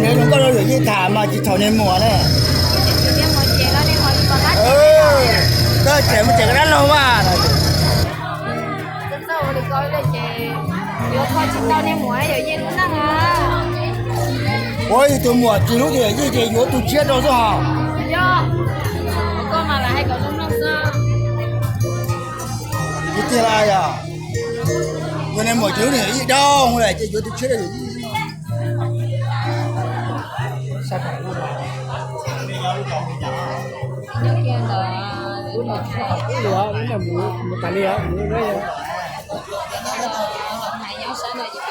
Neb zoo nkauj rau yawm yij tham mas tsis txhaum niag muam ne. Koj tseem mus tseem koj dab laug mas. Ua yus tus muam tsis hlub yawm yij ces yuav tus tshiab rau xwb hos. Tiag tiag los yog, yog niag muam tsis hlub niag yawm yij dhau lawm ces yuav tus tshiab rau yawm yij. Mus tas li, mus nyob sab no ces